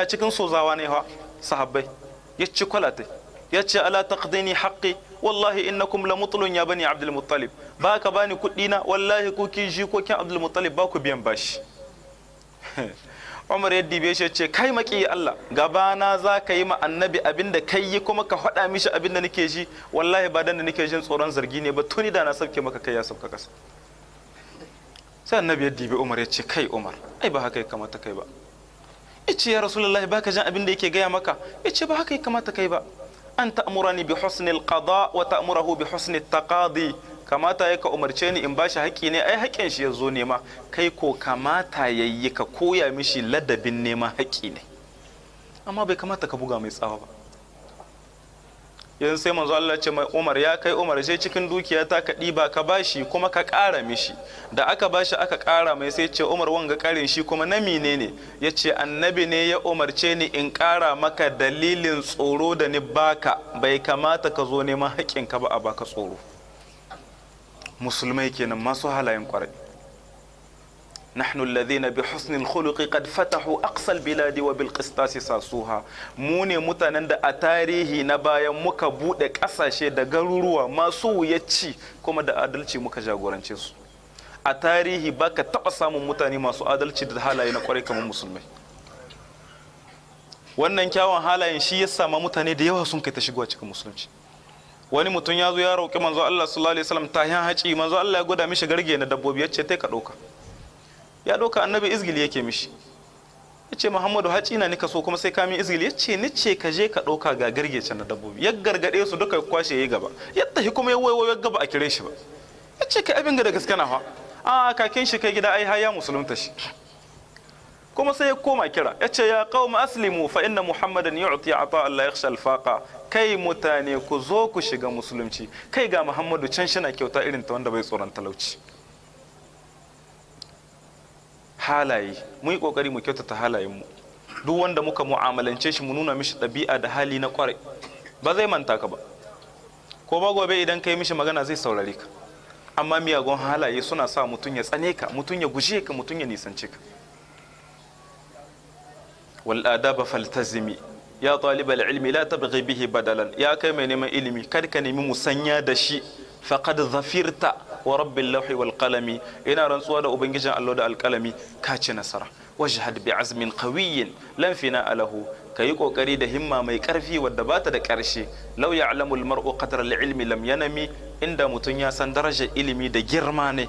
Cikin sozawa ne ha sahabbai, ya ci kwalata, ya ce: "Ala taqdini haqqi? Wallahi innakum la mutlun ya bani Abdul Muttalib. Ba ka bani kuɗi na? Wallahi ku ki jikokin Abdul Muttalib, ba ku biyan bashi." Umar ya dibe shi, ya ce: "Kai maki Allah, gabana za ka yi ma Annabi abin da kai yi, kuma ka faɗa mishi abin da nake ji? Wallahi ba dan da nake jin tsoron zargi ne ba, tuni da na sauke maka kai ya sauka kasa." Sai Annabi ya dibe Umar, ya ce: "Kai Umar, ai ba haka ya kamata kai ba." Ya ce: "Ya Rasulullahi, baka jin abin da yake gaya maka?" Ya ce: "Ba haka ya kamata kai ba. An ta'murani bi husnil qada wa ta'murahu bi husnit taqadi. Kamata ya ka umarce ni in bashi haƙƙi ne, ai haƙƙin shi ya zo nema. Kai ko kamata yayi ka koya mishi ladabin neman haƙƙi ne, amma bai kamata ka buga mai tsawa ba." Yanzu sai Manzo Allah ce mai Umar: "Ya kai Umar, sai cikin dukiya ta ka ɗiba ka bashi, kuma ka ƙara mishi." Da aka bashi aka ƙara mai, sai ce: "Umar, wanga ƙarin shi kuma na mine ne?" Ya ce: "Annabi ne ya umarce ni in ƙara maka dalilin tsoro da ni baka. Bai kamata ka zo neman haƙƙinka ba a baka tsoro." Musulmai kenan masu halayen kwarai. نحن الذين بحسن الخلق قد فتحوا أقصى البلاد وبالقسطاس ساسوها. Mu ne mutanen da a tarihi na bayan muka bude kasashe da garuruwa masu wuyacci, kuma da adalci muka jagorance su. A tarihi baka taba samun mutane masu adalci da halaye na kwarai kamar musulmai. Wannan kyawun halayen shi ya sama mutane da yawa sun kai ta shigowa cikin musulunci. Wani mutum ya zo ya roƙi Manzo Allah sallallahu alaihi wasallam tahin haci. Manzo Allah ya gwada mishi garge na dabbobi, ya ce: "Tai ka ɗauka." Ya ɗauka, Annabi izgili yake mishi. Ya ce: "Muhammadu, haci na nika so, kuma sai ka min izgili?" Ya ce: "Ni ce ka je ka ɗauka, ga garge can na dabbobi." Ya gargaɗe su duka, ya kwashe ya gaba, ya tafi. Kuma ya waiwayo, ya gaba a kire shi ba. Ya ce: "Kai, abin ga da gaske na fa." A kakin shi kai gida, ai har ya musulunta shi. Kuma sai ya koma kira, ya ce: "Ya qaum, aslimu, fa inna Muhammadan yu'ti ata la yakhsha al-faqa. Kai mutane, ku zo ku shiga musulunci. Kai, ga Muhammadu can shina kyauta irin ta wanda bai tsoron talauci." Halaye, mu yi kokari mu kyautata halayen mu. Duk wanda muka mu'amalance shi, mu nuna mishi ɗabi'a da hali na kwarai, ba zai manta ka ba, ko ba gobe idan kai mishi magana zai saurare ka. Amma miyagun halaye suna sa mutum ya tsane ka, mutum ya guje ka, mutum ya nisance ka. والآداب فالتزمي يا طالب العلم، لا تبغي به بدلا. Ya kai mai neman ilimi, kar ka nemi musanya da shi. فقد ظفرت ورب اللوح والقلم. Ina rantsuwa da ubangijin allo da alkalami, ka ci nasara. واجهد بعزم قوي لا انفناء له. Kayi kokari da himma mai karfi wadda bata da karshe. لو يعلم المرء قدر العلم لم ينم. Inda mutum ya san darajar ilimi da girma ne.